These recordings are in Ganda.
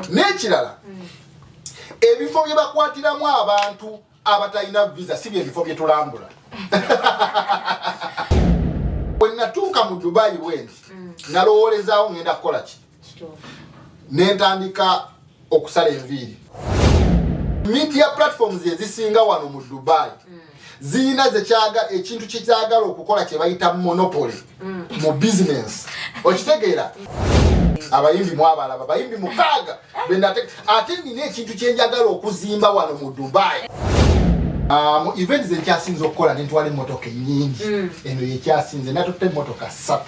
N'ekirala, ebifo bye bakwatiramu abantu abatalina visa si byebifo bye tulambula. Bwe natuuka mu Dubai bwendi, nalowoolezaawo ngenda kukola ki, nentandika okusala enviiri. Media platforms ezisinga wano mu Dubai ziyina zekyaga ekintu kyekyagala okukola kye bayita monopoly mu business, okitegeera? Abayimbi mwabalaba, bayimbi 6 benate. Ate nina ekintu kyenjagala okuzimba wano mu Dubai. Mu events enkyasinze okukola nentwala emmotoka ennyingi, eno yekyasinze. Natutte emmotoka 3.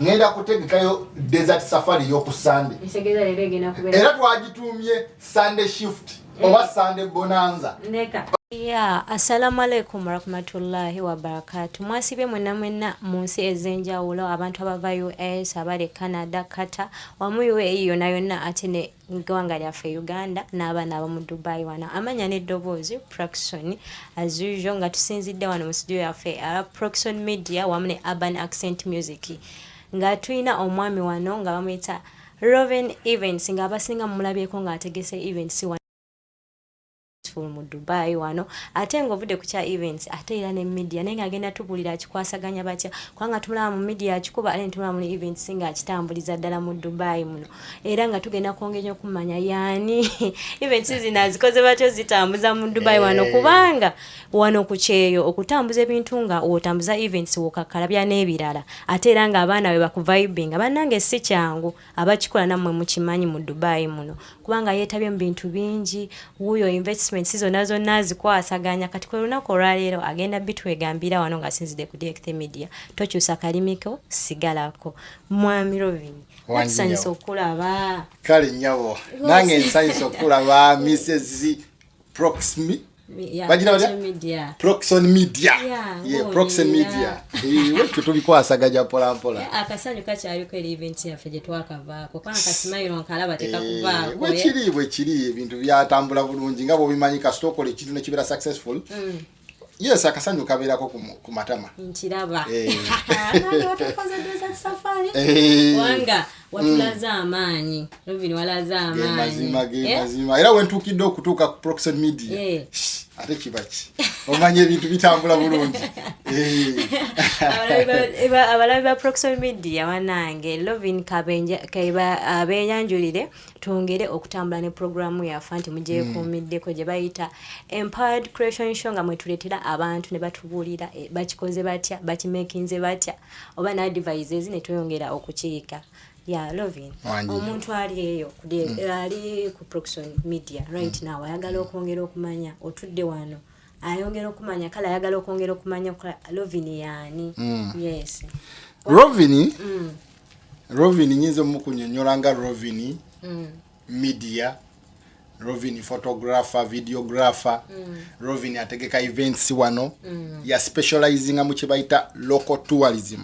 Ngenda kutegekayo desert safari y'oku Sunday. Ntegeeza leero egenda kubeera. Era twagituumye Sunday Shift oba Sunday Bonanza. Ndeka. Ya, assalamu alaikum warahmatullahi wabarakatu. Mwasibye mwenna mwenna mu nsi ez'enjawulo, abantu abava US, abali e Canada, Qatar, wamu UAE yonna yonna, ate ne ggwanga lyaffe Uganda n'abaana abamu Dubai wano. Amanya n'eddoboozi Proxon as usual, nga tusinzidde wano mu studio yaffe Proxon Media wamu ne Urban Accent Music, nga tulina omwami wano nga bamuyita Roven Events, ng'abasinga mumulabyeko ng'ategese events wano mu Dubai wano. Ate ng'ovudde ku kya events, ate era ne media, naye ng'agenda tubuulira akikwasaganya batya, kubanga tumulaba mu media akikuba, ate netulaba mu events ng'akitambuliza ddala mu Dubai muno. Era nga tugenda kwongera okumanya yaani, events zino azikoze batyo zitambuza mu Dubai wano, kubanga wano ku kyeyo okutambuza ebintu nga wotambuza events, wokakkalabya n'ebirala, ate era ng'abaana bwe bakuvibinga, bannange si kyangu. Abakikola nammwe mukimanyi mu Dubai muno, kubanga yeetabye mu bintu bingi. Wuuyo investments zonna zonna azikwasaganya. Kati kwe lunaku olwaleero agenda bitwegambira wano ng'asinzidde ku Direct Media. Tokyusa kalimiko, sigalako. Mwami Rovin, Wangi. tusanyusa okulaba. Kale nnyabo, nange nsanyusa okulaba Mrs Proxmi. Bagira batya? Media. Proxon Media. Yeah, Proxon ng'onyirira. Media. Wetyo tubikwasaganya mpola mpola. Akasanyu kakyaliko eri event yaffe gye twakavaako, kubanga kasimayiro nkalaba tekakuvaako. Bwekiri, bwekiri, ebintu byatambula bulungi nga bwobimanyi. Kasita okola ekintu nekibeera successful, yes, akasanyu kabeerako ku matama. Nkiraba. Nange watukoze desert safari. Wanga watulaze amaanyi, Robin, walaze Ge amaanyi. mazima, ge Eh? mazima. Era wentuukidde okutuuka ku Proxon Media, shh, ate kiba ki, omanya ebintu bitambula bulungi. Abalabi ba Proxon Media, banange, Lovin Kaiba abeeyanjulire, twongere okutambula ne programu yaffe nti mugyekuumiddeko gye bayita Empowered Creation Show, nga mwetuleetera abantu ne batubuulira bakikoze batya, bakimakinze batya, oba ne advices, ne tweyongera okukiika. Ya Lovin, Wangi. omuntu ali eyo ali ku Proxon Media right now ayagala okwongera okumanya, otudde wano ayongera okumanya, kale ayagala okwongera okumanya Lovin yaani? Yes. Rovini, Rovini nyinza omukunyonyola nga Rovini Media, Rovini photographer, videographer, Rovini ategeka events wano, ya specializinga mu kye bayita local tourism.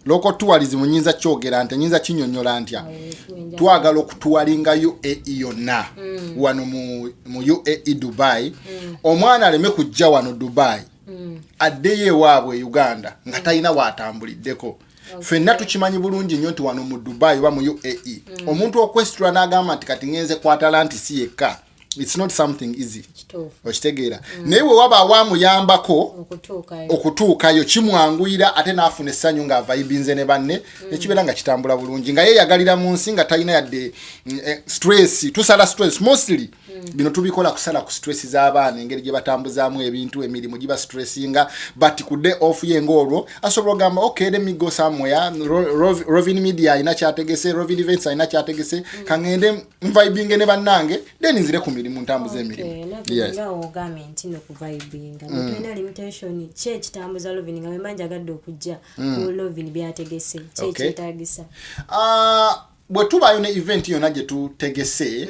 Local tourism nyinza kyogera nti, nyinza kinyonyola ntya? Twagala okutouringa UAE yonna. Wano mu UAE Dubai, omwana aleme kujja wano Dubai addeyo ewaabwe e Uganda nga talina waatambuliddeko. Ffenna tukimanyi bulungi nnyo nti wano mu Dubai oba mu UAE, omuntu okwesitula n'agamba nti kati ngenze kwatala nti si yekka, it's not something easy. Okitegeera? Naye bwe waba awamuyambako okutuukayo, okutuukayo kimwanguyira, ate n'afuna essanyu ng'avibinze ne banne, nekibeera nga kitambula bulungi, nga yeeyagalira mu nsi nga talina yadde stress. Tusala stress mostly. Bino tubikola kusala ku stress z'abaana, engeri gye batambuzaamu ebintu, emirimu giba stressinga, but ku day off ye ng'olwo asobola ogamba, "Okay, let me go somewhere. Rovin Media alina kyategese, Rovin Events alina kyategese, kaŋŋende nvibinge ne bannange, then nzire ku mirimu ntambuze emirimu." Yes. Nga ogambye nti no kuvibinga, tolina limitation. Ki ekitambuza Lovin? Nga wemba njagadde okujja ku Lovin byategese, ki ekyetagisa? Ah, bwe tubaayo ne event yonna gye tutegese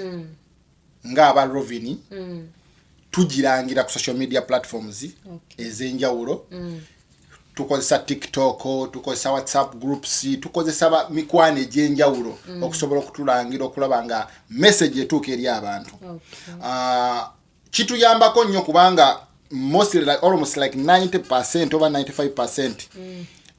ng'aba Rovini, tugirangira ku social media platforms ez'enjawulo. Tukozesa TikTok, tukozesa WhatsApp groups, tukozesa mikwano egy'enjawulo okusobola okutulangira, okulaba nga message etuuka eri abantu. Ah, kituyambako nnyo kubanga mostly, like, almost like 90% oba 95%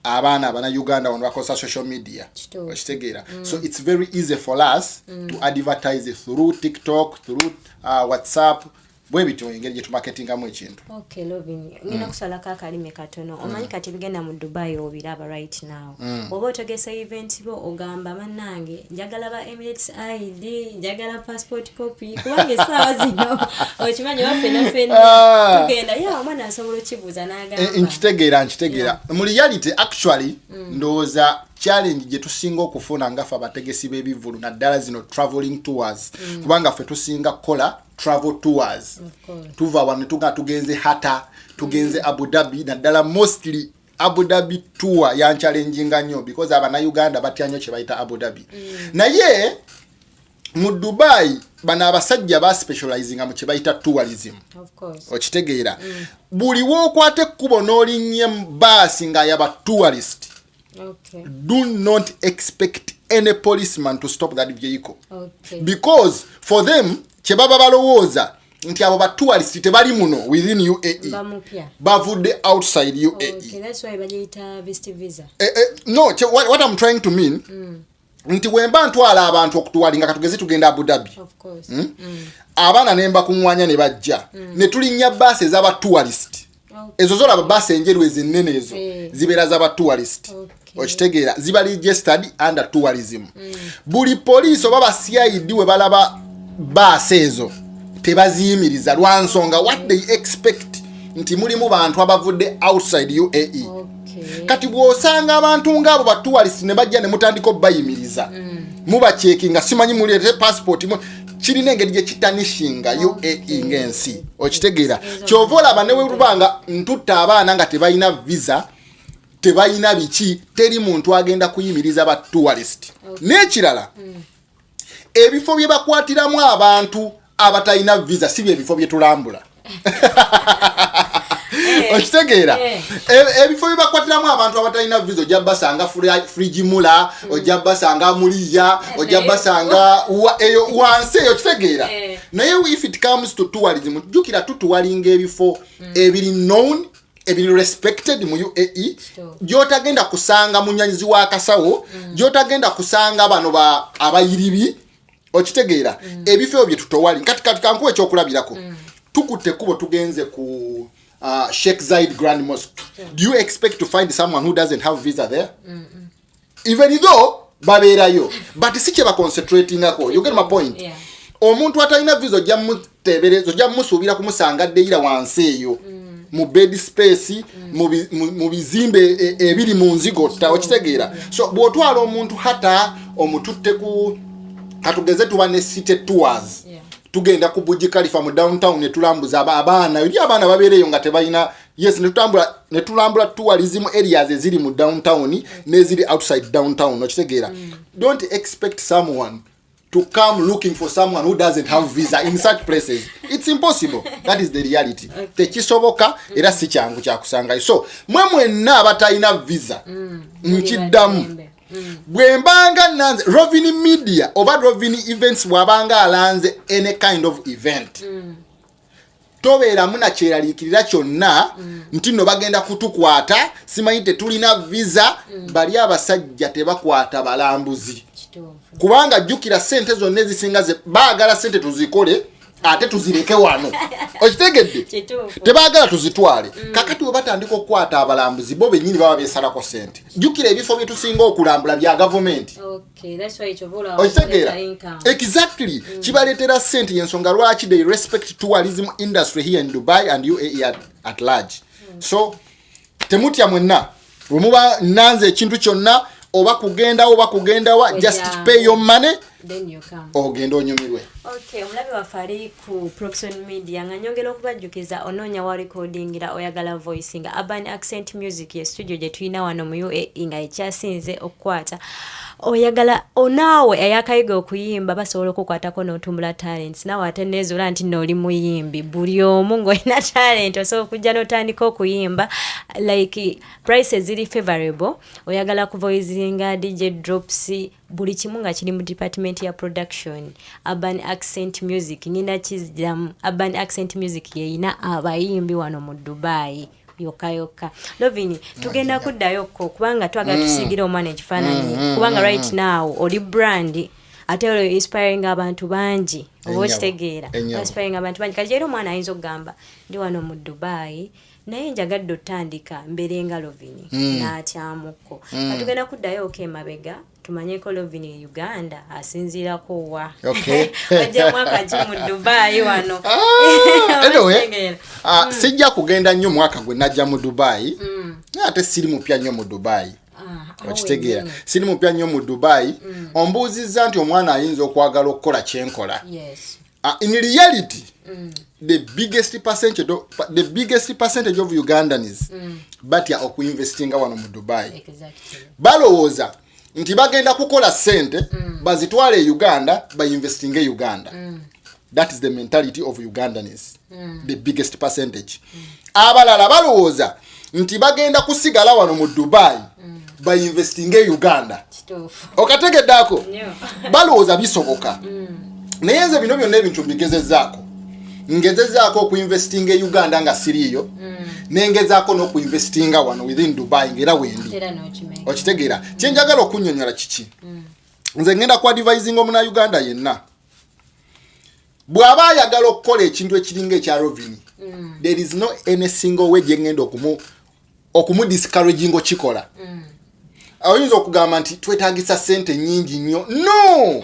Abaana abanauganda wano bakozesa social media. Okitegeera? So it's very easy for us to advertise through TikTok, through WhatsApp, bwe bityo engeri gye tumarketingamu ekintu. Okay, Lovin, ngenda kusalako akalimi katono. Omanyi kati bigenda mu Dubai, obiraba right now. Oba otegesa event bo, ogamba, "Bannange, njagala ba Emirates ID, njagala passport copy," kubanga essaawa zino okimanyi oba fena fena tugenda ya omwana asobola okibuuza n'agamba. Nkitegeera, nkitegeera. Mu reality, actually, ndowooza challenge gye tusinga okufuna nga ffe abategesi b'ebivulu, naddala zino traveling tours, kubanga ffe tusinga kukola travel tours. Of course. Tuva wano tuga tugenze Hatta, tugenze Abu Dhabi, naddala mostly Abu Dhabi tour yanchallenginga nnyo because abanauganda batya nnyo kye bayita Abu Dhabi. Naye mu Dubai bano abasajja baspecializinga mu kye bayita tourism. Of course. Okitegeera? Buli wookwata ekkubo n'olinnya baasi nga yaba tourist, do not expect any policeman to stop that vehicle, because for them kye baba balowooza nti abo ba tourist tebali muno within UAE, bamupya, bavudde outside UAE. Okay, that's why bagiyita visit visa. No, what I'm trying to mean nti bwemba ntwala abantu okutouringa, katugeze tugenda Abu Dhabi, Of course. Abaana ne mbakuŋŋwanya ne bajja ne tulinnya baasi ez'aba tourist, ezo zolaba baasi enjeru ezinnene ezo, zibeera z'aba tourist. Okitegeera? Ziba registered under tourism. Buli poliisi oba ba CID we balaba baasi ezo tebaziyimiriza, lwansonga what they expect nti mulimu bantu abavudde outside UAE. Kati bw'osanga abantu ngaabo ba tourist ne bajja ne mutandika obayimiriza, mubacheckinga, simanyi muleete passport, kirina engeri gye kitarnishinga UAE ng'ensi. Okitegeera? Kyova olaba ne bwe nga ntutta abaana nga tebalina visa, tebalina biki, teri muntu agenda kuyimiriza ba tourist. N'ekirala, ebifo bye bakwatiramu abantu abatalina visa si bye bifo bye tulambula. Okitegeera? Ebifo bye bakwatiramu abantu abatalina visa ojja basanga Frijimula, ojja basanga Muliya, ojja basanga eyo wansi eyo. Okitegeera? Naye if it comes to tourism, jjukira tutouringa ebifo ebiri known, ebiri respected mu UAE, gyotagenda kusanga munyanyizi wa kasawo, gyotagenda kusanga bano ba abayiribi. Okitegeera? Ebifo ebyo bye tutouringa. Kati kankuwa ekyokulabirako. Tukutte ekkubo tugenze ku Sheikh Zayed Grand Mosque. Do you expect to find someone who doesn't have visa there? Even though babeerayo, but si kye baconcentratingako. You get my point? Yeah. Omuntu atalina visa ojja muteebereza, ojja musuubira kumusanga Deira wansi eyo mu bed space, mu bizimbe ebiri mu nzigotta. Okitegeera? So bw'otwala omuntu Hatta, omututte ku, katugeze tuba ne city tours, tugenda ku Burj Khalifa mu downtown ne tulambuza abaana eri abaana babeereyo nga tebalina, yes, ne tulambula tourism areas eziri mu downtown n'eziri outside downtown. Okitegeera? Don't expect someone to come looking for someone who doesn't have visa in such places. It's impossible. That is the reality. Tekisoboka era si kyangu kyakusangayo. So mwe mwenna abatalina visa, nkiddamu, Baddembe. Bwe mbanga nanze Rovin Media oba Rovin Events, bw'abanga alanze any kind of event, tobeeramu nakyeraliikirira kyonna nti nno bagenda kutukwata, simanyi tetulina visa. Bali abasajja tebakwata balambuzi. Kubanga jjukira, sente zonna ezisinga baagala sente tuzikole ate tuzireke wano. Okitegedde? Tebaagala tuzitwale. Kakati we batandika okukwata abalambuzi, bo bennyini baba beesalako sente. Jjukira ebifo bye tusinga okulambula bya gavumenti. Okitegeera? Exactly, kibaleetera sente. Yensonga lwaki they respect tourism industry here in Dubai and UAE at large. So temutya mwenna bwe muba nanze ekintu kyonna, oba kugendawo oba kugendawa, just pay your money, Then you come. Ogenda onyumirwe. Okay, omulabi waffe ali ku Proxon Media, nga nyongera okubajjukiza, onoonya wa recordingira, oyagala voicing, Urban Accent Music ye studio gye tulina wano mu UAE nga ekyasinze okukwata. Oyagala onaawe eyakayiga okuyimba, basobola okukwatako n'otumbula talents. Naawe ate neezuula nti nno oli muyimbi, buli omu ng'olina talent osobola okujja n'otandika okuyimba, like prices ziri favorable. Oyagala kuvoicinga, DJ drops, buli kimu nga kiri mu department ya production, Urban Accent Music. Ngenda kiziramu, Urban Accent Music yeyina abayimbi wano mu Dubai. Yokka yokka. Lovin, tugenda kuddayokko kubanga twagala tusiigire omwana ekifaananyi, kubanga right now oli brand, ate olwo inspiring abantu bangi, oba okitegeera? Inspiring abantu bangi. Kati era omwana ayinza okugamba, "Ndi wano mu Dubai, naye njagadde otandika mbeere nga Lovini," n'atyamukko. Katugenda kuddayo oko emabega tumanyeko Lovini e Uganda asinziirako wa, ojja mwaka ki mu Dubai wano? Ah, anyway, sijja kugenda nnyo mwaka gwe najja mu Dubai, naye ate siri mupya nnyo mu Dubai. Okitegeera? Siri mupya nnyo mu Dubai. Ombuuzizza nti omwana ayinza okwagala okukola kyenkola. In reality, the biggest percentage of Ugandans batya okuinvestinga wano mu Dubai. Balowooza nti bagenda kukola sente bazitwale e Uganda, bainvestinge e Uganda. That is the mentality of Ugandans, the biggest percentage. Abalala balowooza nti bagenda kusigala wano mu Dubai, bainvestinge e Uganda. Okategeddeako? Balowooza bisoboka, naye nze bino byonna ebintu mbigezezaako. Ngezezaako okuinvestinga e Uganda nga siriiyo, nengezaako n'okuinvestinga wano within Dubai ngaera wendi. Okitegeera? Kyenjagala okunyonyola kiki? Nze ngenda ku advisinga omuna Uganda yenna bw'aba ayagala okukola ekintu ekiringa ekya Rovini, there is no any single way gyengenda okumudiscouraging okikola. Oyinza okugamba nti twetagisa sente nyingi nnyo. No,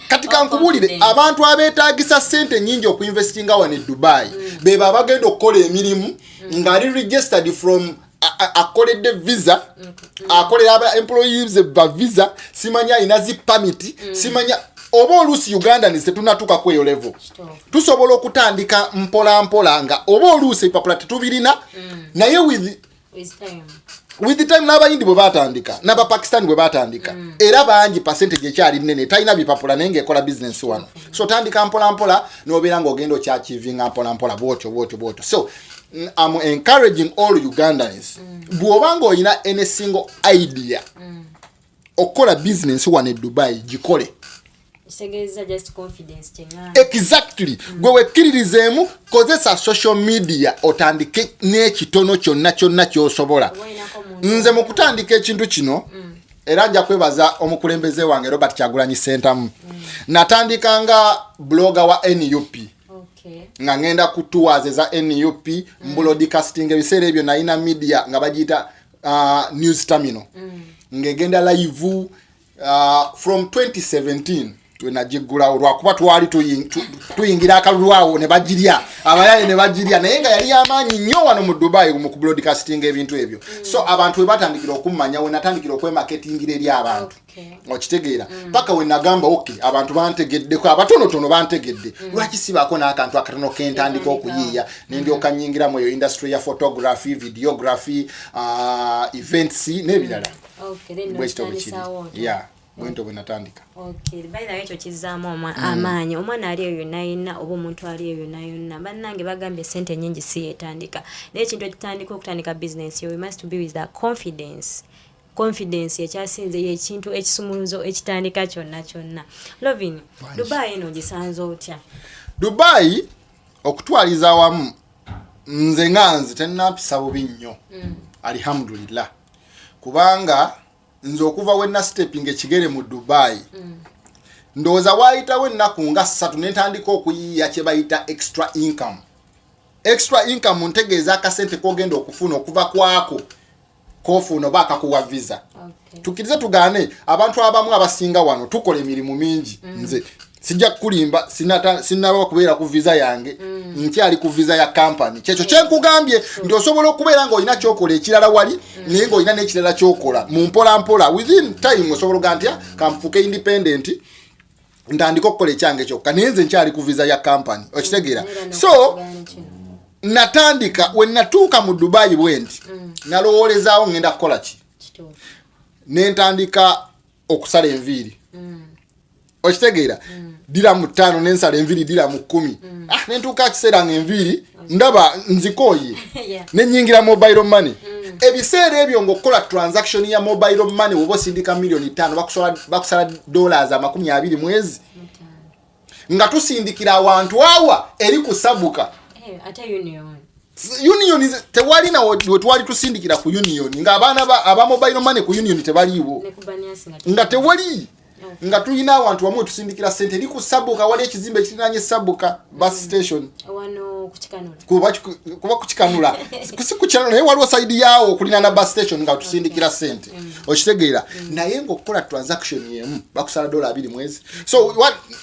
kati kankubuulire, abantu abeetagisa sente nyingi okuinvestinga wano e Dubai beba abagenda okukola emirimu ng'ali registered from akoledde visa, akolera aba employees ba visa, simanya alina zi permit, simanya oba oluusi Uganda tetunatuuka ku eyo level. Tusobola okutandika mpola mpola nga oba oluusi ebipapula tetubirina, naye with the time, n'Abayindi bwe batandika, n'Abapakistani bwe batandika, era bangi, percentage ekyali nene talina bipapula naye ngaekola business wano. So tandika mpola mpola, n'obeera ng'ogenda okyachievinga mpola mpola, bwotyo bwotyo bwotyo. So I'm encouraging all Ugandans, bw'oba ng'olina any single idea okukola business wano e Dubai, gikole. Kitegeeza just confidence kyeŋŋamba. Exactly. Gwe wekkiririzeemu, kozesa social media, otandike n'ekitono kyonna kyonna ky'osobola. Oba olinako omuntu. Nze mu kutandika ekintu kino, era nja kwebaza omukulembeze wange Robert Kyagulanyi Sentamu, natandika nga blogger wa NUP, nga ngenda ku tours eza NUP, mbroadcasting. Ebiseera ebyo nalina media nga bagiyita News Terminal, ng'egenda live from 2017 wenagiggulawo, lwakuba twali tuyingira akalulu awo ne bagirya, abayaye ne bagirya, naye nga yali amaanyi nnyo wano mu Dubai mu kubroadcasting ebintu ebyo. So abantu we batandikira okummanya, we natandikira okwemarketingira eri abantu. Okitegeera? Paka we nagamba, "Ok, abantu bantegeddeko, abatonotono bantegedde, lwaki sibaako n'akantu akatono kentandika okuyiiya?" Nendyoka nyingiramu eyo industry ya photography, videography, events n'ebirala. Then Bwekito bwe kiri. n'otandisaawo otyo. Yeah, bwentyo bwe natandika. Okay, by the way, ekyo kizzaamu amaanyi omwana ali eyo yonna yonna, oba omuntu ali eyo yonna yonna. Bannange, bagambye sente nyingi si yetandika, naye ekintu ekitandika okutandika business yo, we must be with the confidence. Confidence ekyasinze yekintu ekisumuluzo ekitandika kyonna kyonna. Lovin, Dubai eno gisanze otya? Dubai okutwaliza awamu, nze nga nze tenampisa bubi nnyo, alhamdulillah, kubanga nze okuva we nastepinga ekigere mu Dubai, ndowooza waayitawo ennaku nga 3 nentandika okuyiiya kye bayita extra income. Extra income ntegeeza akasente kogenda okufuna okuva kwako kofuuna oba akakuwa visa. Tukkirize tugaane, abantu abamu abasinga wano tukola emirimu mingi. Nze sijja kukulimba, sinaba kubeera ku visa yange, nkyali ku visa ya company. Kyekyo kyenkugambye nti osobola okubeera ng'olina kyokola ekirala wali, naye ng'olina n'ekirala kyokola mu mpola mpola. Within time osobola ogaa nti, "Ah, kanfuuke independent, ntandike okukola ekyange kyokka," naye nze nkyali ku visa ya company. Okitegeera? Era So n'okusigala kino. natandika, we natuuka mu Dubai bwe nti nalowoolezaawo ngenda kukola ki. Nentandika okusala enviiri. Okitegeera? Dira mu 5 nensala enviiri, dira mu 10. Ah, nentuuka kiseera nga enviiri ndaba nzikooye. Nenyingira mobile money. Ebiseera ebyo ngaokukola transaction ya mobile money, woba osindika miliyoni 5, bakusala dollars 20 mwezi. 5. Nga tusindikira awantu awa eri kusabuka. Eh, ate union. Union tewali na we twali tusindikira ku Union, nga abaana aba mobile money ku Union tebaliiwo, nga tewali, nga tulina awantu wamwe tusindikira sente eri ku Sabuka, wali ekizimbe ekirinanye Sabuka bus station. Wano kukikanula. Kuba kukikanula, si kukikanula, naye waliwo side yaawo okulinana bus station nga tusindikira sente, okitegeera? Naye ngaokukola transaction yemu bakusala $20 mwezi. So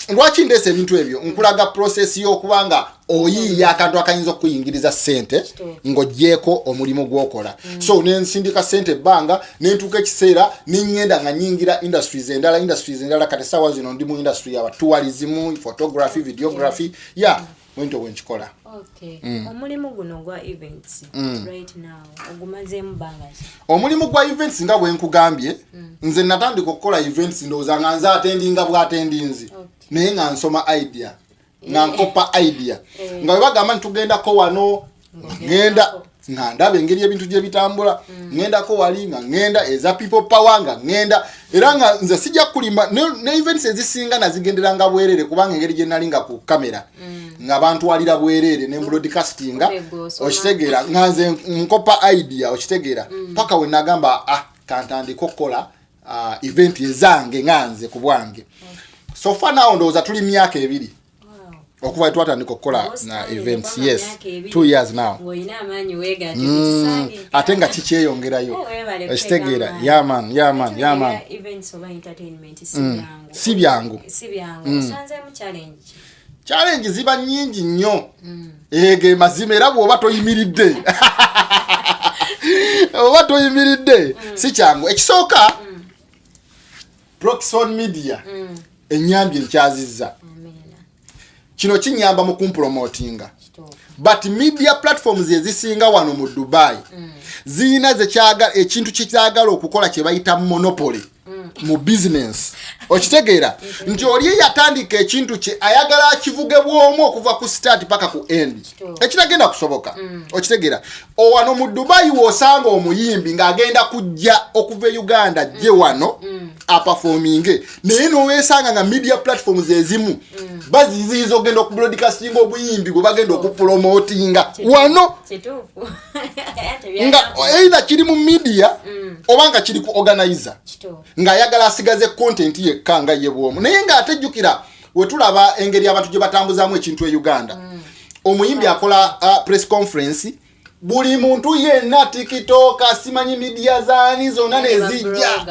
lwaki ndeesa ebintu ebyo? Nkulaga process y'okuba nga oyiiya akantu akayinza okukuyingiriza sente ng'ogyeko omulimu gw'okola. So nensindika sente ebbanga, nentuuka ekiseera neŋŋenda nga nyingira industries endala, industries endala. Kati essaawa zino ndi mu industry yaba tourism, photography, videography, yeah, bwentyo bwenkikola. Okay. Omulimu guno gwa events, right now ogumazeemu bbanga ki? Omulimu gwa events, nga bwe nkugambye, nze natandika okukola events ndowooza nga nze atendinga bwatendinzi, naye nga nsoma idea, nga nkopa idea, nga bwe bagamba nti tugendako wano, ngenda nga ndaba engeri ebintu gye bitambula, ŋŋendako wali, nga ŋŋenda eza People Power, nga ŋŋenda, era nga nze sijja kulimba, ne events ezisinga nazigenderanga bwerere, kubanga engeri gye nali nga ku kamera nga bantwalira bwerere ne broadcastinga. Obegosoma. Okitegeera? Nga nze nkopa idea, okitegeera? Paka we nagamba, ah, kantandika okukola event ezange nga nze ku bwange. So far now ndowooza tuli myaka 2 okuva twatandika okukola na events. Yes, 2 years now. Ng'olina amaanyi weegatte. Ate nga kikyeyongerayo, okitegeera? Yaman, yaman, yaman. Events oba entertainment si byangu. Si byangu. Si byangu. Osanzeemu challenge? Challenge ziba nyingi nnyo, ege mazima, era bw'oba toyimiridde, oba toyimiridde, si kyangu. Ekisooka, Proxon Media enyambye, nkyazizza. Amiina. Kino kinyamba mu kumpromotinga. Kituufu. But media platforms ezisinga wano mu Dubai ziyina zekyagala, ekintu kyekyagala okukola kye bayita monopoly mu business, okitegeera? Nti oli eyatandika ekintu kye ayagala akivuge bwomu okuva ku start paka ku end, ekitagenda kusoboka, okitegeera? Owano mu Dubai wosanga omuyimbi ng'agenda kujja okuva e Uganda jje wano aperforminge, naye nowesanga nga media platforms ezimu baziziyiza ogenda okubroadcastinga obuyimbi bwe bagenda okupromotinga wano. Kituufu. Nga either kiri mu media oba nga kiri ku organizer, ng'ayagala asigaze content yekka nga ye bwomu. Naye ng'ate jjukira, wetulaba engeri abantu gye batambuzaamu ekintu e Uganda, omuyimbi akola press conference, buli muntu yenna, TikTok, simanyi media zaani zonna nezijja,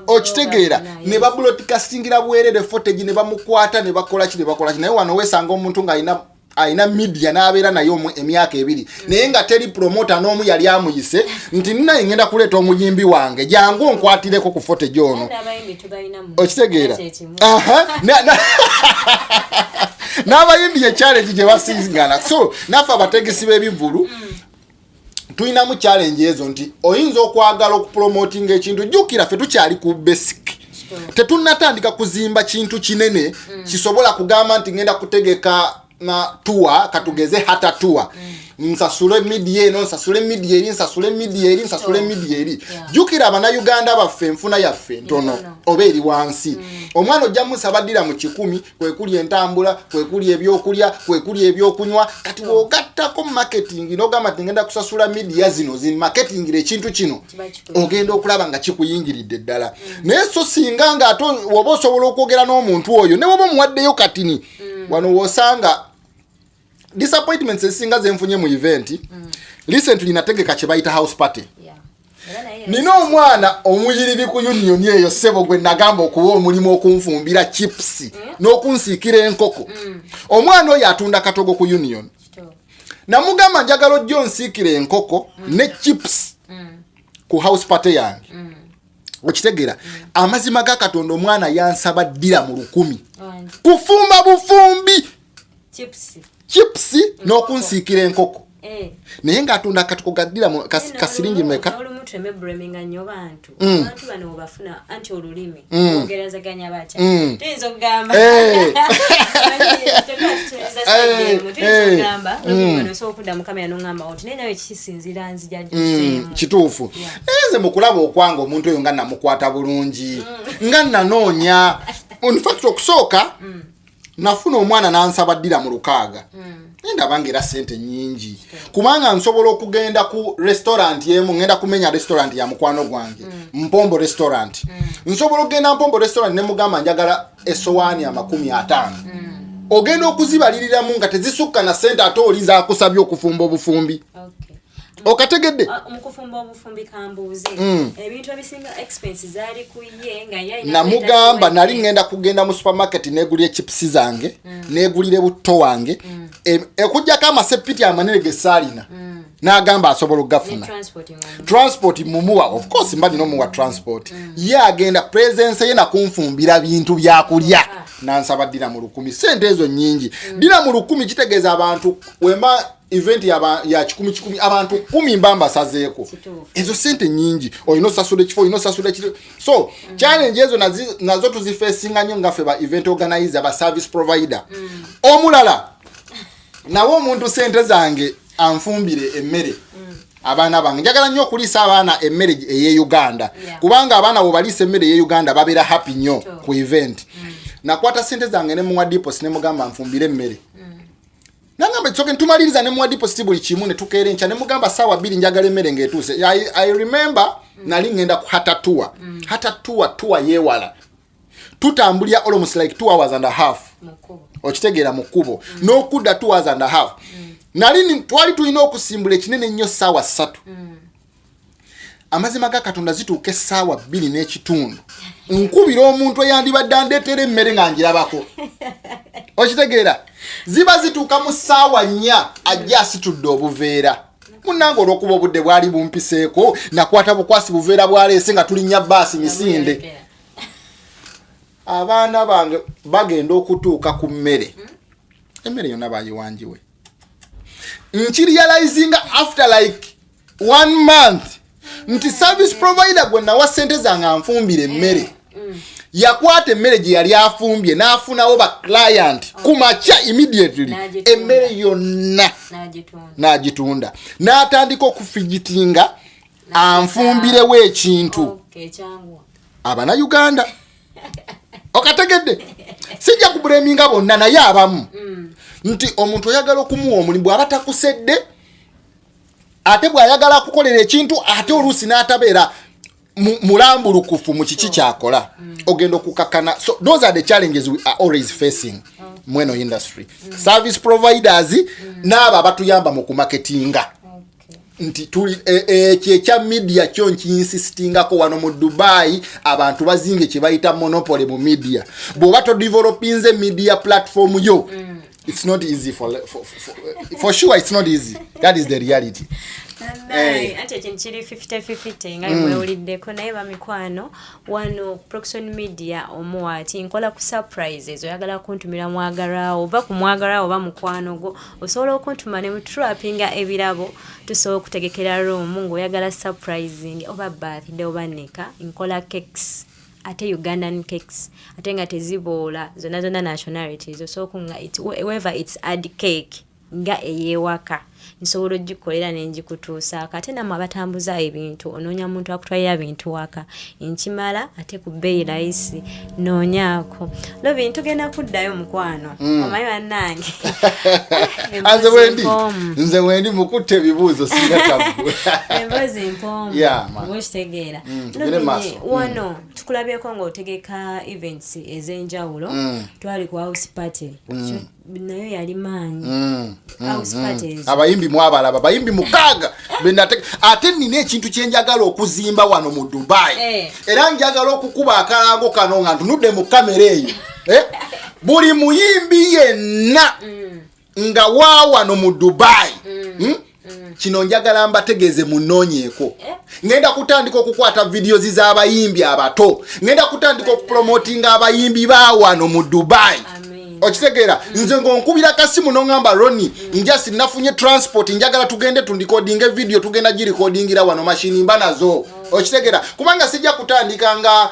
okitegeera? Ne babroadcastingira bwerere footage, ne bamukwata, ne bakola ki, ne bakola ki. Naye wano weesanga omuntu ng'alina alina media n'abeera naye emyaka 2, naye nga teri promoter n'omu yali amuyise nti nnaye ngenda kuleeta omuyimbi wange, jangu onkwatireko ku footage ono, okitegeera? Aha, n'abayimbi ye challenge gye basingana. So naffe abategesi b'ebivulu tulinamu challenge ezo, nti oyinza okwagala okupromotinga ekintu. Jjukira ffe tukyali ku basic, tetunnatandika kuzimba kintu kinene kisobola kugamba nti ngenda kutegeka na tour, katugeze hata tour, nsasule media eno, nsasule media eri, nsasule media eri, nsasule media eri. Jjukira Abannayuganda baffe enfuna yaffe ntono Ntono. oba eri wansi. Omwana ojja musaba ddira mu 100, kwekuli entambula, kwekuli ebyokulya, kwekuli ebyokunywa. Kati bw'ogattako marketing n'ogamba nti ngenda kusasula media zino zimarketingira ekintu kino, Kiba kikuyingira. ogenda okulaba nga kikuyingiridde ddala. Naye so singa nga ate woba osobola okwogera n'omuntu oyo, ne woba omuwaddeyo katini, wano wosanga disappointments ezisinga zenfunye mu event. Recently nategeka kye bayita house party. Era naye Nina omwana omuyiriri ku Union eyo, ssebo, gwe nagamba okuwa omulimu okunfumbira chips n'okunsiikira enkoko. Omwana oyo atunda katogo ku Union. Namugamba, njagala ojja onsiikira enkoko ne chips ku house party yange, okitegeera? Amazima ga Katonda, omwana yansaba ddira mu 1000 Wangi. kufumba bufumbi Chips. chips n'okunsiikira enkoko, naye ng'atunda akatoko gaddira mu kasiringi meka? Olumu twemebulaminga nnyo bantu. Abantu bano webafuna anti olulimi bogerezaganya batya? Tuyinza okugamba tuyinza okugamba osobola okudda mu kamera noŋŋamba nti naye nawe kisinziira nzija ddizeemu. Kituufu. Naye nze mukulaba okwanga omuntu oyo nga namukwata bulungi, nga nanoonya, in fact okusooka Nafuna omwana n'ansaba ddira mu 600. Ndaba nga era sente nyingi, kubanga nsobola okugenda ku restaurant emu, ngenda kumenya restaurant ya mukwano gwange, Mpombo Restaurant. Nsobola okugenda Mpombo Restaurant ne mugamba njagala esowaani 50. Ogenda okuzibaliriramu nga tezisukka na sente ate oli zakusabye okufumba obufumbi. Okategedde? Ah, mukufumba obufumbi, kambuuze, ebintu ebisinga expense zaali ku ye nga ye alina Namugamba kuleeta? Nali ngenda kugenda mu supermarket, negulire chips zange, negulire butto wange. Okugjako amasepiti amanene ge saalina, n'agamba asobola Ne okugafuna. Transport nga Transport mumuwa, of course mba nina omuwa transport. Ye agenda presence ye nakunfumbira bintu byakulya, nansaba ddira mu 1000. Sente ezo nyingi. Ddira mu 1000 kitegeeza abantu wemba event ya 100 100, abantu 10 mba mbasazeeko. Kituufu. Ezo sente nyingi. Olina osasula ekifo, olina osasula ekifo. So challenge ezo nazo tuzifacinga nnyo ngaffe ba event organizer, ba service provider. Omulala nawe, omuntu sente zange anfumbire emmere, abaana bange, njagala nnyo okuliisa abaana emmere ey'e Uganda, kubanga abaana bwebaliisa emmere ey'e Uganda babeera happy nnyo. Ku event nakwata sente zange ne muwa deposit, ne mugamba nfumbire emmere. Nangamba tsoke ntumaliriza, ne muwa deposit buli kimu, ne tukeera enkya ne mugamba saawa 2 njagala emmere ng'etuuse. I remember nali ngenda ku Hatatua. Hatatua tuwa yeewala, tutambulira almost like 2 hours and a half. Mukubo. Okitegeera? Mu kkubo n'okudda 2 hours and a half. Nali twali tulina okusimbula ekinene ennyo ssaawa 3. Amazima ga Katonda, zituuka essaawa 2:30, nkubira omuntu eyandibadde andeetera emmere nga ngirabako. Okitegeera? Ziba zituuka mu ssaawa 4, ajja asitudde obuveera. Munnange, olw'okuba obudde bwali bumpiseeko, nakwata bukwasi buveera bwaleese nga tulinnya baasi misinde. Abaana bange bagenda okutuuka ku mmere, emmere yonna bayiwanjiwe. Nkirealizinga after like one month nti service provider gwe nawa sente zange anfumbira emmere yakwata emmere gye yali afumbye n'afunawo ba client ku makya immediately. N'agitunda. Emmere yonna n'agitunda. N'agitunda, n'atandika okufigitinga anfumbirewo ekintu. Okay, ekyanguwa. Abanauganda, okategedde? Sijja kublaminga bonna, naye abamu nti omuntu oyagala okumuwa omulimu, bw'aba takusedde, ate bw'ayagala akukolera ekintu, ate oluusi n'atabeera mulambulukufu mu kiki kyakola, ogenda okukakana. So those are the challenges we are always facing mweno industry, service providers n'abo abatuyamba mu kumarketinga. Nti tuli ekyo ekya media kyo nkiinsistingako. Wano mu Dubai abantu bazimbye kye bayita monopoly mu media. Bw'oba todevelopinze media platform yo, it's not easy. For sure it's not easy. That is the reality. Naye anti ekintu kiri 50-50 nga mwewuliddeko. Naye bamikwano, wano Proxon Media omuwa ati nkola ku surprises. Oyagala kuntumira mwagalwawo, oba ku mwagalwawo oba mukwano gwo, osobola okuntuma ne mutuwrappinga ebirabo. Tusobola okutegekera room ng'oyagala surprising, oba birthday oba nika. Nkola cakes, ate Ugandan cakes, ate nga teziboola, zonna zonna nationalities. Osobola okunga whoever it's add cake nga ey'ewaka, nsobola ogikolera nengikutuusaako. Ate nammwe abatambuza ebintu, onoonya muntu akutwalira bintu waka, nkimala ate ku bbeeyi layisi. Noonyaako Lovin. Tugenda kuddayo, mukwano. Omanyi bannange, Ah, nze wendi mpoomu. Nze wendi mukutta ebibuuzo, singa tabu. Emboozi mpoomu. Yeah, man. Oba okitegeera? Tugende Lovin, maaso. Wano tukulabyeko ng'otegeka events ez'enjawulo. Twali ku house party. Nayo yali maanyi, house parties. Abayimbi mwabalaba, bayimbi 6 benate. Ate nina ekintu kyenjagala okuzimba wano mu Dubai. Era njagala okukuba akalango kano nga ntunudde mu kamera eyo. Eh? Buli muyimbi yenna nga waawano mu Dubai, Kino njagala mbategeeze, munoonyeeko. Ngenda kutandika okukwata videos z'abayimbi abato, ngenda kutandika okupromotinga abayimbi baawano mu Dubai. Amen. Okitegeera? Nze ng'onkubira kasimu noŋŋamba, "Roni, njasi nafunye transport, njagala tugende turecordinge video." Tugenda girecordingira wano, mashini mba nazo. Okitegeera? Kubanga sijja kutandika nga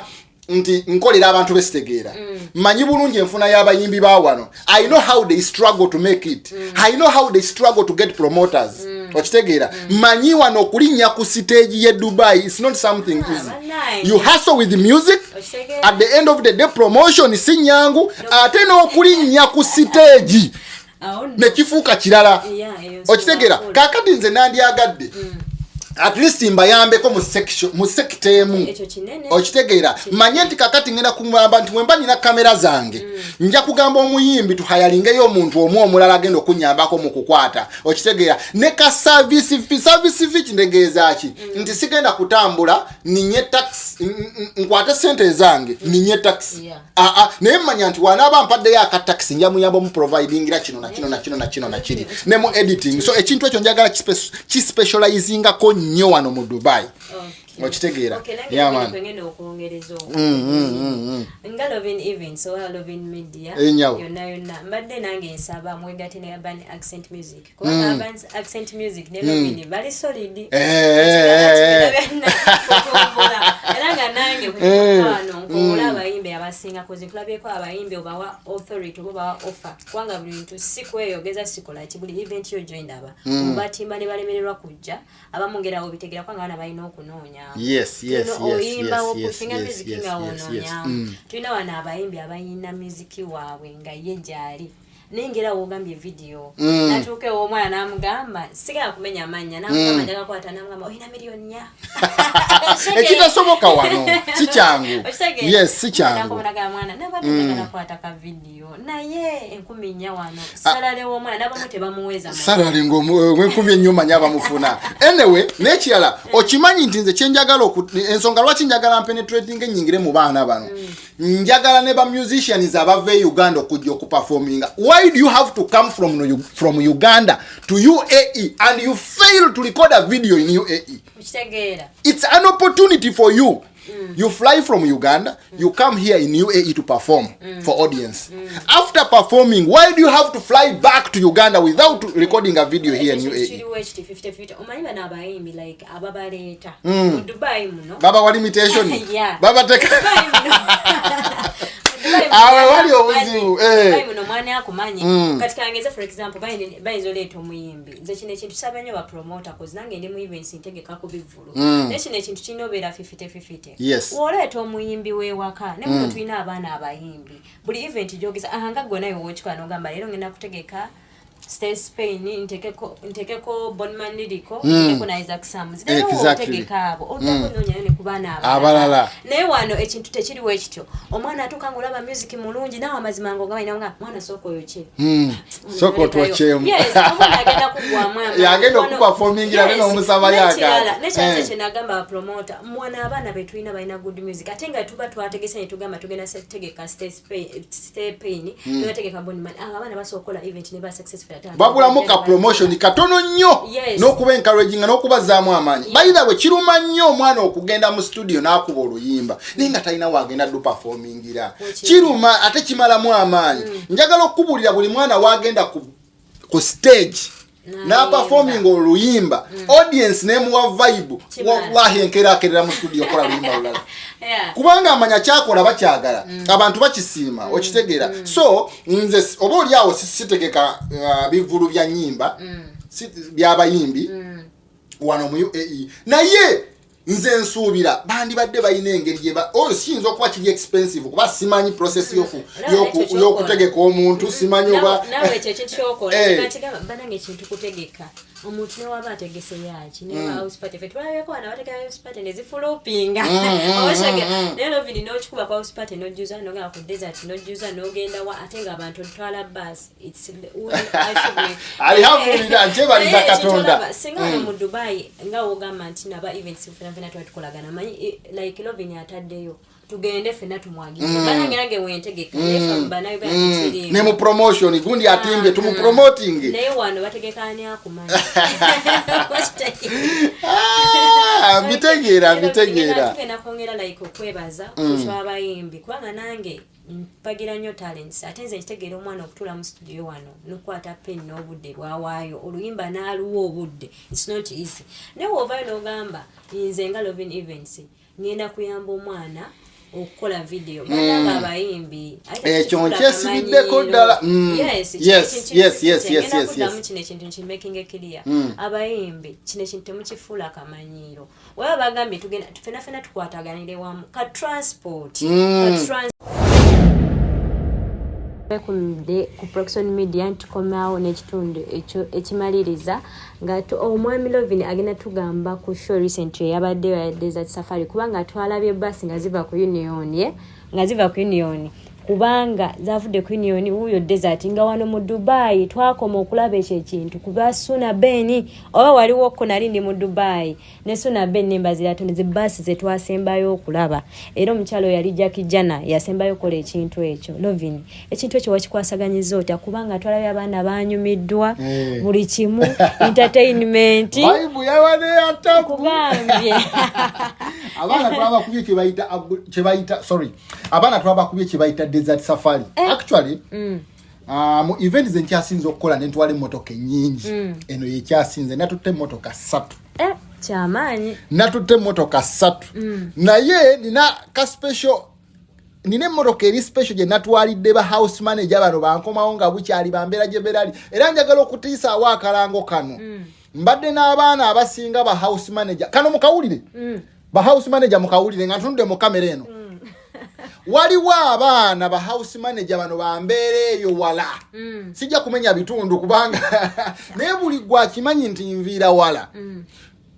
nti nkolera abantu besitegeera. Mmanyi bulungi enfuna y'abayimbi ba wano. I know how they struggle to make it. I know how they struggle to get promoters. Okitegeera? Manyi wano okulinnya ku stage ye Dubai, it's not something easy. Bannange. You hustle with music. Okitegeera? At the end of the day, promotion si nyangu, ate n'okulinnya ku stage Awo nno. nekifuuka kirala. Yeah, eyo nsonga Okitegeera? nkulu. Kakati nze nandyagadde at least mbayambeko mu section, mu sector emu. Ekyo kinene. Okitegeera? Manye nti kakati ngenda kugamba nti wemba nina kamera zange, nja kugamba omuyimbi tuhayalingeyo omuntu omu omulala agenda okunyambako mu kukwata. Okitegeera? Ne ka service fee. Service fee kintegeeza ki? Nti sigenda kutambula ninye taxi, nkwate sente ezange ninye taxi. Aa, naye mmanya nti wanaaba mpaddeyo akatakisi, nja muyamba omuprovidingira kino nakino nakino nakino nakiri ne mu editing. So ekintu ekyo njagala kispecializingako nnyo wano mu Dubai. Okitegeera? Okay, nange Yeah, man. ngenda okwongereza okwo. Nga Lovin Events oba Lovin Media Enyawo. yonna yonna, mbadde nange nsaba mwegate ne Urban Accent Music, kubanga Urban Accent Music ne Lovin bali solid. Eh. Era nga nange wano nkola abayimbi abasinga kozi nkulabyeko abayimbi obawa authority oba obawa offer, kubanga buli bintu si kweyogeza, sikola ki, buli event yo joindaba obatimba ne balemererwa kujja. Abamu ngera obitegera kubanga abaana balina okunoonya. Oyimba opushinga music nga wonoonyamu. Tulina wano abayimbi abayina music waabwe nga ye gyali, naye ngera wogambye video, natuuka ew'omwana n'amugamba, sigala kumenya amannya, n'amugamba njagakwata, n'amugamba olina miliyoni 4. Ekitasoboka wano, si kyangu. Yes, si kyangu. Mwana nabadde njagala kwata ka video, naye 4,000 wano salary w'omwana n'abamu tebamuweza manyi. Salary ng'enkumi ennyuma nya bamufuna. Anyway, n'ekirala, okimanyi nti nze kyenjagala ensonga lwaki njagala mpenetrating enyingire mu baana bano, njagala ne ba musicians abava e Uganda okujja okuperforminga. Why do you have to come from Uganda to UAE and you fail to record a video in UAE? Okitegeera? It's an opportunity for you. You fly from Uganda, you come here in UAE to perform for audience. After performing, why do you have to fly back to Uganda without recording a video here in Ekyo UAE? kiriwo ekiti 50-50. Omanyi bano abayimbi like ababaleeta mu Dubai muno. Baba wa limitation. Yeah. Babateka. Dubai muno. Dubai muno. Awe wali obuzibu, eh. Dubai muno mwana akumanyi. Kati kangeze, for example, bayinza oleeta omuyimbi. Nze kino ekintu saba nnyo bapromota, cause nange ndi mu events ntegeka ku bivvulu, naye kino ekintu kirina obeera 50-50. Woleeta omuyimbi w'ewaka ne muno tulina abaana abayimbi, buli event gyogeza aha nga gwe naye wookikola n'ogamba leero ngenda kutegeka Stay Spain, ntekeko Bonman Lirico, ntekeko na Isaac Sams. Leero wotegeka abo oddako noonyayo ne ku baana Abalala. Naye wano ekintu tekiriwo ekityo. Omwana atuuka ngaolaba music mulungi, naawe amazima nga ogamba nga mwana sooka oyokye. Sooka otwokyemu. Yes, omwana agenda kuggwamu amaanyi. Yagenda Wano- okuperformingira ate Yes. n'omusaba N'ekirala, yakaati. n'ekirala Eh. kye nagamba abapromota, mwana abaana be tulina balina good music, ate nga tuba twategese ne tugamba tugenda tegeka Stay Pain, tugenda tegeka Bonman, abo abaana basobola okukola event ne ba successful ate Babulamu ka promotion katono nnyo n'okuba encouraging n'okubazaamu amaanyi. By the way, kiruma nnyo omwana okugenda mu studio n'akuba oluyimba naye nga talina wagenda duperformingira. Kiruma ate kimalamu amaanyi. Njagala okubuulira, buli mwana wagenda ku stage n'aperforming oluyimba, audience nemuwa vibe, Kimala. wallahi enkeera akerera mu studio okola luyimba lulala, kubanga amanya kyakola bakyagala, abantu bakisiima. Okitegeera? So nze oba oli awo sitegeka bivulu bya nyimba byabayimbi wano mu UAE, naye nze nsuubira bandibadde balina engeri gyeba oyo siyinza okuba kiri expensive, kuba simanyi process Nawe ekyo kyokola. y'okutegeka omuntu, simanyi oba Nawe ekyo ekintu kyokola kigamba banange ekintu kutegeka omuntu newaba ategese yaki newa house party, ffe tulabyeko wano abategeka house party nezifulopinga. Naye Lovin n'okikuba ku house party n'ojjuza, n'ogenda ku desert n'ojjuza, n'ogenda wa, ate ng'abantu otwala bus. Alhamdulillah, nkyebaliza Naye ekintu Katonda. olaba, singa wano mu Dubai nga wogamba nti naba events fena fena tuba tukolagana, manyi like Lovin ataddeyo tugende fenna tumwagire, banange nange wentegeka, naye ffe bannayuganda tekiriimu. Ne mu promotion gundi atimbye tumupromoting. Naye wano bategeka ani akumanya? Ah, mbitegeera, mbitegeera. Tugenda kwongera like okwebaza kukyabayimbi, kubanga nange mpagira nnyo talents, ate nze nkitegeera omwana okutuula mu studio wano nokukwata pen n'obudde bwawaayo oluyimba n'aluwa obudde, it's not easy. Naye woovaayo n'ogamba nze nga Lovin Events ngenda kuyamba omwana. Okukola video bananga abayimbi. Ekyo nkyesibiddeko ddala. Yes. Kino ekintu nkimakinga clear. Abayimbi, kino ekintu temukifuula akamanyiiro. Waba bagambye tugenda fena fena, tukwataganire wamu ka transport, ka bekumidde ku Proxon Media nti tukomaawo n'ekitundu ekyo ekimaliriza nga omwami Lovin agenda tugamba ku show recent eyabaddeyo ya Desert Safari, kubanga twalabye basi nga ziva ku Union, ye nga ziva ku Union, kubanga zavudde ku Union wuuyo desert, nga wano mu Dubai twakoma okulaba ekyo ekintu kuba Suna Ben oba waliwoko. Nali ndi mu Dubai ne Suna Ben nembazirato ze baasi zetwasembayo okulaba, era omukyalo oyo yali Jackie Jana yasembayo okukola ekintu ekyo. Lovin, ekintu ekyo wakikwasaganyiza otya? Kubanga twalabye abaana banyumiddwa, buli kimu entertainment. Vibe yabadde ya tabu. Kugambye. Abaana twabakubye kyebayita kyebayita, sorry, abaana twabakubye kyebayita desert safari. Actually, mu event ze nkyasinze okukola nentwala emmotoka ennyingi, eno yekyasinze. Natutte emmotoka 3. Eh, kyamaanyi. Natutte emmotoka 3, naye nina ka special, nina emmotoka eri special gye natwalidde ba house manager bano bankomawo nga bukyali bambeera gye berali. Era njagala okutiisaawo akalango kano. Mbadde n'abaana abasinga ba house manager, kano mukawulire. Ba house manager mukawulire nga ntunudde mu kamera eno. Waliwo abaana ba house manager bano bambeera eyo wala. Sijja kumenya bitundu kubanga, naye buli gwakimanyi nti nviira wala.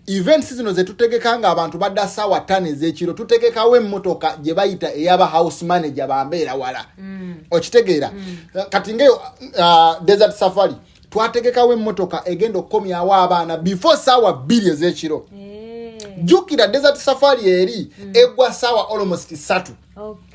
Events zino zetutegeka nga abantu badda saawa 5 ez'ekiro, tutegekawo emmotoka gye bayita eyaba house manager bambeera wala. Okitegeera? Kati ngaeyo desert safari twategekawo emmotoka egenda okukomyawo abaana before saawa 2 ez'ekiro. Jjukira desert safari eri eggwa saawa almost 3.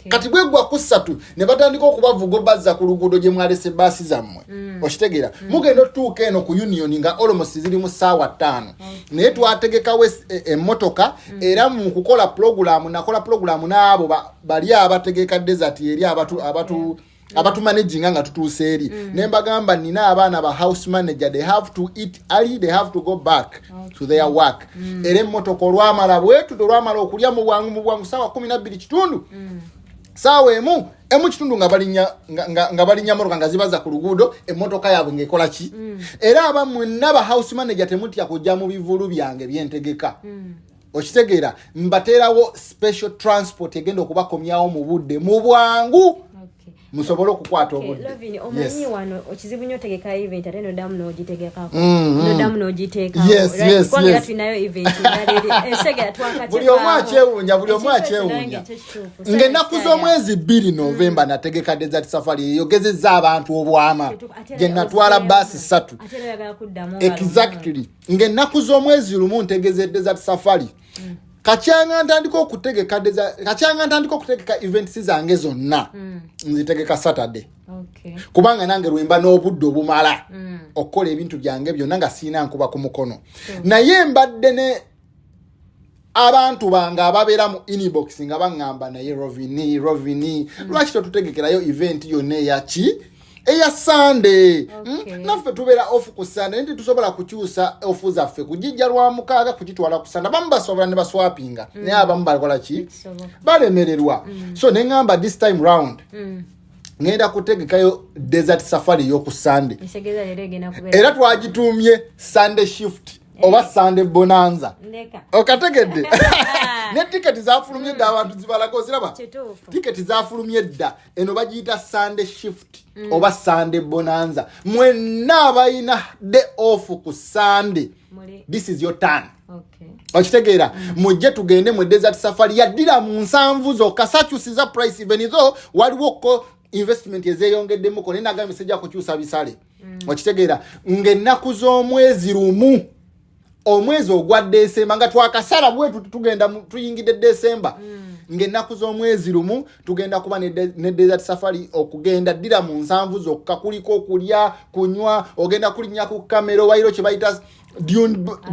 Kati bweggwa ku 3 ne batandika okubavuga obazza ku luguudo gye mwalese baasi zammwe. Okitegeera? Mugenda otutuuka eno ku Union nga almost ziri mu saawa 5. Naye twategekawo emmotoka, era mu kukola pulogulaamu nakola pulogulaamu n'abo bali abategeka desert eri abatu abatumanaginga nga tutuuse eri, ne mbagamba nina abaana ba house manager, they have to eat early, they have to go back to their work. Era emmotoka olwamala bwetuto, olwamala okulya mu bwangu mu bwangu, saawa 12 kitundu, saawa 1, 1 kitundu, nga balinnya nga balinnya motoka nga zibaza ku luguudo, emmotoka yaabwe ng'ekola ki. Era abamwenna ba house manager, temutya kujja mu bivulu byange byentegeka. Okitegeera? Mbateerawo special transport egenda okubakomyawo mu budde mu bwangu, musobole okukwata obudde. Lovin, omanyi wano okizibu nnyo otegeka event ate noddamu n'ogitegekako, noddamu n'ogiteekawo. Kubanga era tulinayo event endala eri esegera. Buli omu akyewuunya, buli omu akyewuunya. Ng'ennaku z'omwezi 2 Novemba nategeka desert safari eyogezezza abantu obwama gye natwala baasi 3. Ate era oyagala kuddamu. Exactly, ng'ennaku z'omwezi 1 ntegeze desert safari. Kakyanga ntandika okutegeka events zange zonna, nzitegeka Saturday, kubanga nange lwemba n'obudde obumala okukola ebintu byange byonna nga siina nkuba ku mukono. Naye mbadde ne abantu bange ababeera mu inbox nga baŋŋamba, "Naye Rovini, Rovini, lwaki totutegekerayo event yonna eyaki eya Sande?" Naffe tubeera off ku Sande, naye tetusobola kukyusa off zaffe kugijja lwa mukaaga kugitwala ku Sande. Abamu basobola ne baswapinga, naye abamu bakola ki? Tekisoboka. Balemererwa. So neŋŋamba this time round ŋŋenda kutegekayo desert safari ey'oku Sande. Ekitegeeza leero egenda kubeera Era twagituumye Sunday shift oba Sunday bonanza. Ndeka. Okategedde? Ne tiketi zafulumye dda, abantu zibalako oziraba. Kituufu. Tiketi zafulumye dda. Eno bagiyita Sunday shift oba Sunday bonanza. Mwenna abalina day off ku Sunday, Muli this is your turn. Okay. Okitegeera? Mujje tugende mu desert safari yaddira mu 70 zokka. Sakyusiza price, even though waliwo ko investment ezeyongeddemuko, naye nagambye sijja kukyusa bisale. Okitegeera? Ng'ennaku z'omwezi 1, omwezi ogwa Desemba, nga twakasala bwetu tugenda tuyingidde Desemba, ng'ennaku z'omwezi 1 tugenda kuba ne desert safari okugenda ddira mu 70 zokka. Kuliko okulya, kunywa, ogenda kulinnya ku kamero, waliwo kye bayita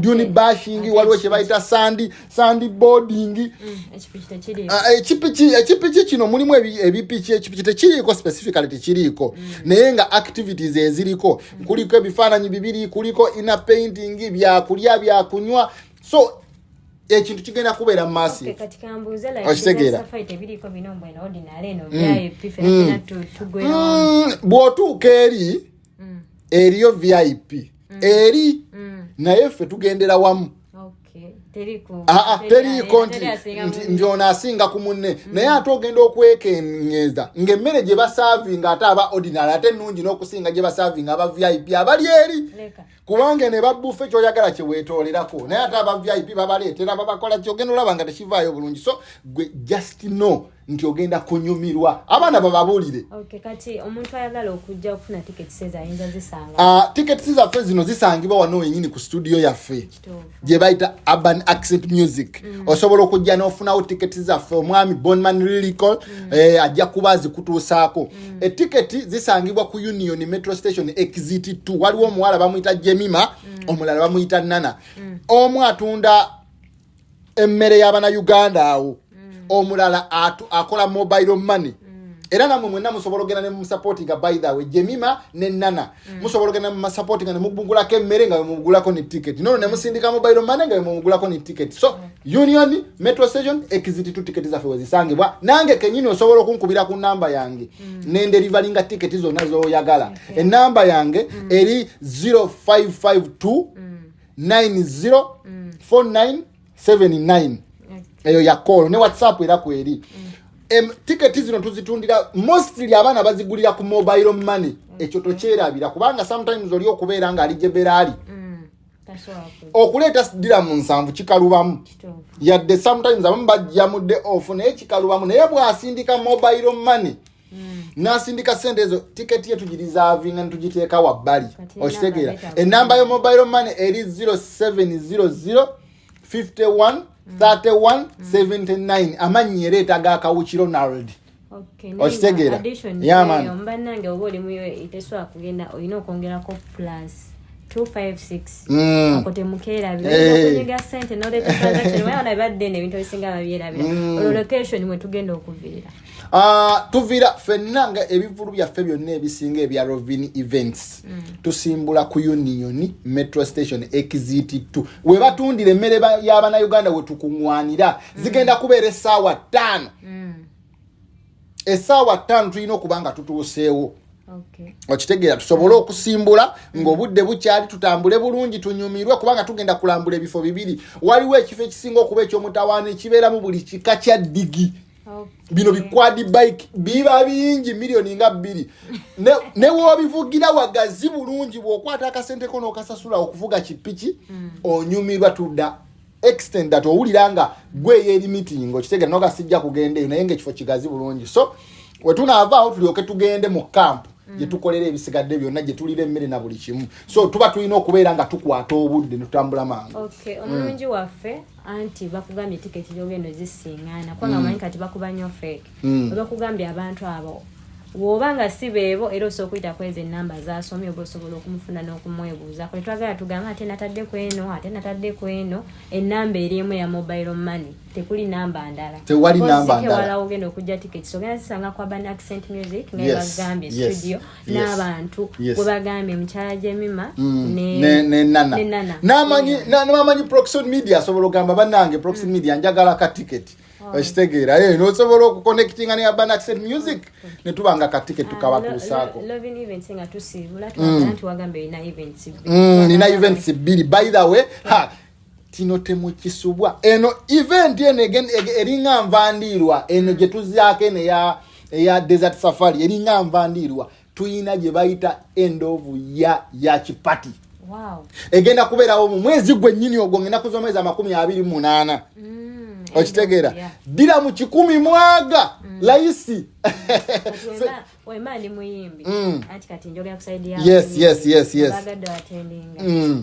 dune bashing, waliwo kye bayita sand boarding. Ekipiki tekiri? Ah, ekipiki kino mulimu ebipiki. Ekipiki tekiriiko specifically, tekiriiko, naye nga activities eziriko kuliko ebifaananyi bibiri, kuliko ina painting, byakulya, byakunywa. So Ekintu kigenda kubeera massive. Okitegeera? Bw'otuuka eri, eriyo VIP eri, naye ffe tugendera wamu. Teriiko nti ono asinga ku munne, naye ate ogenda okwekeŋŋeza ng'emmere gye baservinga ate aba ordinary ate ennungi n'okusinga gye baservinga aba VIP abali eri, kubanga ne ba buffet kyoyagala kyeweetoolerako, naye ate aba VIP babaleetera babakola kyogenda olaba nga tekivaayo bulungi. So gwe just know nti ogenda kunyumirwa, abaana bababuulire. Kati omuntu ayagala okujja okufuna tickets ezo ayinza zisanga? Tickets zaffe zino zisangibwa wano wenyini ku studio yaffe gye bayita Urban Accent Music. Osobola okujja n'ofunawo tiketi zaffe. Omwami Bonman Lyrical ajja kuba azikutuusaako. Etiketi zisangibwa ku Union Metro Station exit 2. Waliwo omuwala bamuyita Jemima, omulala bamuyita Nana. Omu atunda emmere y'abannayuganda awo, omulala akola mobile money. Era namwe mwenna musobola ogenda ne musupportinga. By the way, Jemima ne Nana, musobola ogenda mumasupportinga ne mugulako emmere nga mugulako ne ticket, nono ne musindika mobile money nga mugulako ne ticket. So Union Metro Station exit 2, ticket zaffe wezisangibwa. Nange kenyini osobola okunkubira ku namba yange nendelivalinga ticket zonna zoyagala. Enamba yange eri 0552 90 4979. Eyo ya call ne WhatsApp era kweri. Tiketi zino tuzitundira mostly abaana bazigulira ku mobile money. Ekyo tokyerabira, kubanga sometimes oli okubeera ng'ali gyeberaali, okuleeta diramu 70 kikalubamu, yadde sometimes abamu bajja mu day off, naye kikalubamu. Naye bw'asindika mobile money, n'asindika sente ezo, tiketi ye tugireservinga netugiteeka wabbali. Okitegeera? Enamba yo mobile money eri 0700 51 31 79. Amannya ereeta ga Kawuki Ronald. Okitegeera? Yeah, man. Bannange, oba oli muyo tesobola kugenda, olina okwongerako plus 256. Ako temukeerabira. Okunyiga sente noleeta transaction wayona bibadde eno ebintu ebisinga babyerabira. Olwo location mwe tugenda okuviira? Ah, tuviira ffenna nga ebivulu byaffe byonna ebisinga ebya Rovin Events tusimbula ku Union Metro Station exit 2, we batundira emmere y'abannayuganda, we tukuŋŋwanira. Zigenda kubeera essaawa 5. Essaawa 5 tulina okuba nga tutuuseewo. Okitegeera? Tusobole okusimbula ng'obudde bukyali, tutambule bulungi, tunyumirwe, kubanga tugenda kulambula ebifo bibiri. Waliwo ekifo ekisinga okuba ekyomutawaana ekibeeramu buli kika kya ddigi. Bino bi quad bike biba bingi, miliyoni nga 2. Ne woobivugira wagazi bulungi. Bw'okwata akasente ko n'okasasula okuvuga kipiki, onyumirwa tudda extent that owulira nga gwe eyerimitinga. Okitegeera? Noga sijja kugenda eyo, naye ngaekifo kigazi bulungi. So wetunaavaawo tulyoke tugende mu kampu gye tukolera ebisigadde byonna, gye tulira emmere na buli kimu. So tuba tulina okubeera nga tukwata obudde ne tutambula mangu. Okay, omulungi waffe, anti bakugambye tiketi gyogenda ozisiŋŋaana, kubanga omanyi kati bakuba nnyo fake. Bakugambye abantu abo, bw'oba nga si beebo, era osobola okuyita kwezi enamba zasomye, oba osobola okumufuna n'okumwebuuzaako. Tetwagala tugambe ate natadde ku eno, ate natadde ku eno. Enamba eri emu ya mobile money, tekuli namba ndala. Tewali namba ndala. Wala ogenda okujja tickets ogenda zisanga ku Urban Accent Music nga bagambye studio n'abantu gwe bagambye mukyala Jemima. Ne Nana. Ne Nana. N'amanyi Proxon Media, asobola ogamba, "Bannange Proxon Media, njagala ka ticket." Okitegeera? N'osobola okuconnectinga ne Urban Accent Music ne tuba nga ka ticket tukabatuusaako. Lovin Events, nga tusiibula, twagala nti wagambye olina events bbiri. Nina events bbiri. By the way, ha, kino temukisubwa. Eno event eno eringa nvandiirwa. Eno gye tuzaako eno eya desert safari eringa nvandiirwa. Tuyina gye bayita end of year ya kipati. Egenda kubeerawo mu mwezi gwennyini ogwo, ngenaku z'omwezi 28. Okitegeera? Ddira mu 100 mwaga layisi. Kati wemba ndi muyimbi, anti kati njogera ku side ya bagadde attendinga.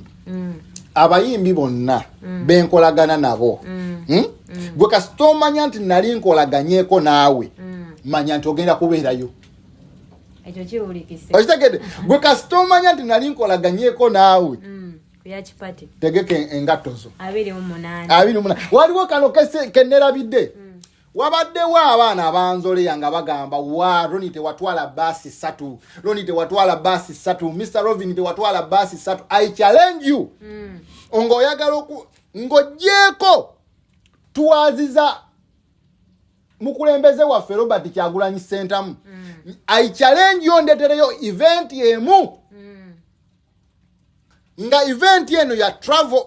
Abayimbi bonna benkolagana nabo, Gwe kasita omanya nti nali nkolaganyeko naawe, manya nti ogenda kubeerayo. Ekyo kiwulikise. Okitegedde? Gwe kasita omanya nti nali nkolaganyeko naawe, Ku ya kipati. Tegeka engatto zo. 28. 28. Waliwo kano kenerabidde. Wabaddewo abaana abanzoleya nga bagamba, "Wa Roni tewatwala baasi ssatu, Roni tewatwala baasi ssatu, Mr Rovin tewatwala baasi ssatu." I challenge you, ng'oyagala oku ng'ogyeko Tuwaziza mukulembeze waffe Robert Kyagulanyi Sentamu. I challenge yo, ndetereyo event emu nga event eno ya travel,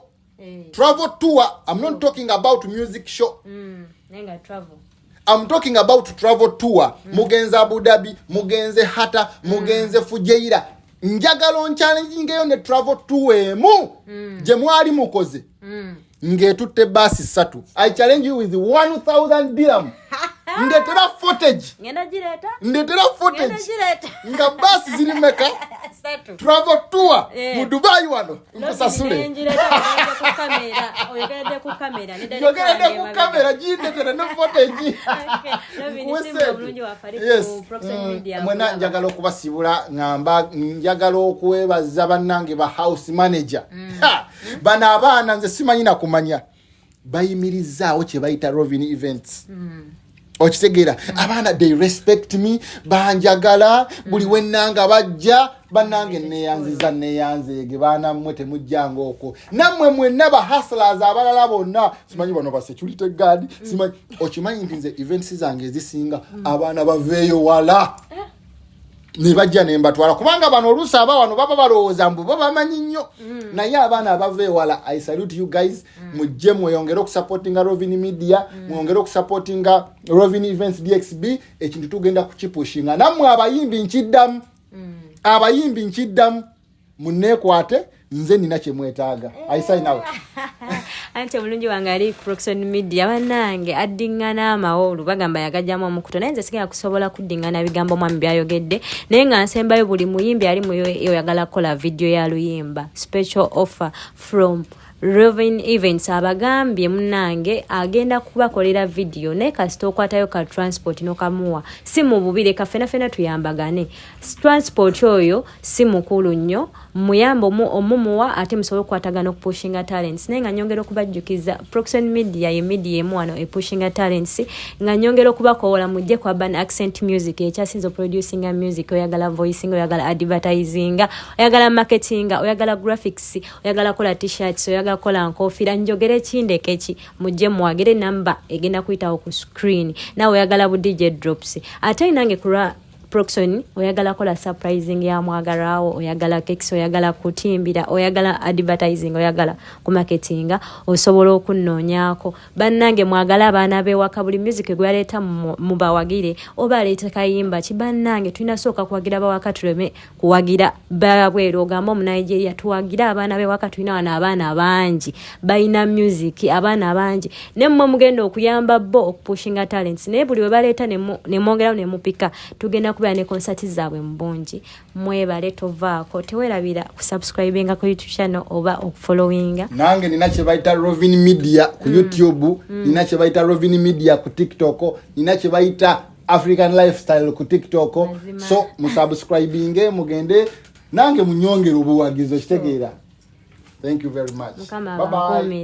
travel tour. I'm not talking about music show. Naye nga travel. I'm talking about travel tour. Mugenze Abu Dhabi, mugenze Hata, mugenze Fujairah. Njagala onchallengingeyo ne travel tour emu gye mwali mukoze ng'etutte baasi ssatu. I challenge you with 1000 dirham. Ndetera footage. Ngenda gireeta. Ndetera Ngenda footage gireeta. Nga baasi ziri meka? Ssatu. Travel tour mu Dubai wano, nkusasule. Nengireeta, oyogedde ku kamera, oyogedde ku kamera ne director Yogeredde wange ku emabega. kamera, gindetera ne footage. Okay. Robin, Nkuwe simba sente. bulungi waffe ali Yes. ku Proxon Media Mwena akulaba. njagala okubasibula, ngamba njagala okwebaza bannange ba house manager. Ha! Bano abaana nze simanyi nakumanya bayimirizaawo kye bayita Rovin Events. Okitegeera, abaana they respect me, banjagala. Buli wennanga bajja, bannange neyanziza, neyanzeege. Baana mmwe temujjanga okwo. Nammwe mwenna ba hustlers abalala bonna, simanyi bano ba security guard, simanyi. Okimanyi nti nze events zange ezisinga abaana baveeyo wala ne bajja ne mbatwala, kubanga bano oluusi aba wano baba balowooza mbu bo bamanyi nnyo, naye abaana abava ewala, I salute you guys. Mujje mweyongere okusupportinga Rovin Media, mweyongere okusupportinga Rovin Events DXB. Ekintu tugenda kukipushinga. Nammwe abayimbi nkiddamu, abayimbi nkiddamu, munneekwate, nze nina kyemwetaaga. I sign out. Anti omulungi wange ali ku Proxon Media, bannange, addiŋŋana amawolu, bagamba yagajjamu omukuto, naye nze sigenda kusobola kuddiŋŋana bigambo mwami byayogedde. Naye nga nsembayo, buli muyimbi ali muyo oyagala kukola vidiyo ya luyimba, special offer from Rovin Events. Abagambye munnange agenda kubakolera vidiyo, naye kasita okwatayo ka transport nokamuwa, si mu bubi, leka fena fena tuyambagane. Transport oyo si mukulu nnyo, muyambe omumuwa, ate musobole okukwatagana okupushinga talents. Naye nga nyongera okubajjukiza, Proxon Media ye media emu wano epushinga talents. Nga nyongera okubakoola, mujje kwa Ban Accent Music, ekyasinza oproducinga music. Oyagala voicing, oyagala advertising, oyagala marketing, oyagala graphics, oyagala kola T-shirts, oyagala kola nkofiira, njogere kindeke ki, mujje muwagire. Namba egenda kuyitawo ku screen. Naawe oyagala bu DJ drops, ate nange kulwa Proxon, oyagala kola surprising ya mwagalwawo, oyagala cakes, oyagala kutimbira, oyagala advertising, oyagala kumarketinga, osobola okunoonyaako. Bannange, mwagale abaana b'ewaka. Buli music gwaleeta mubawagire, oba aleeta kayimba ki, bannange tulina sooka kuwagira bawaka, tuleme kuwagira babweru. Ogamba Omunigeria, tuwagire abaana b'ewaka. Tulina wano abaana bangi balina music, abaana bangi, nemmwe mugenda okuyamba bo okupushinga talents. Naye buli we baleeta nemwongerawo nemupika, tugenda kubeera ne konsati zaabwe mu bungi. Mwebale, tovaako, tewerabira kusubscribinga ku YouTube channel oba okufollowinga. Nange nina kye bayita Rovin Media ku YouTube, nina kye bayita Rovin Media ku TikTok, nina kye bayita African Lifestyle ku TikTok. Mazima. So musubscribinge, mugende nange munyongere obuwagizi. Okitegeera? Thank you very much. Mukama Bye bye. abakuumire.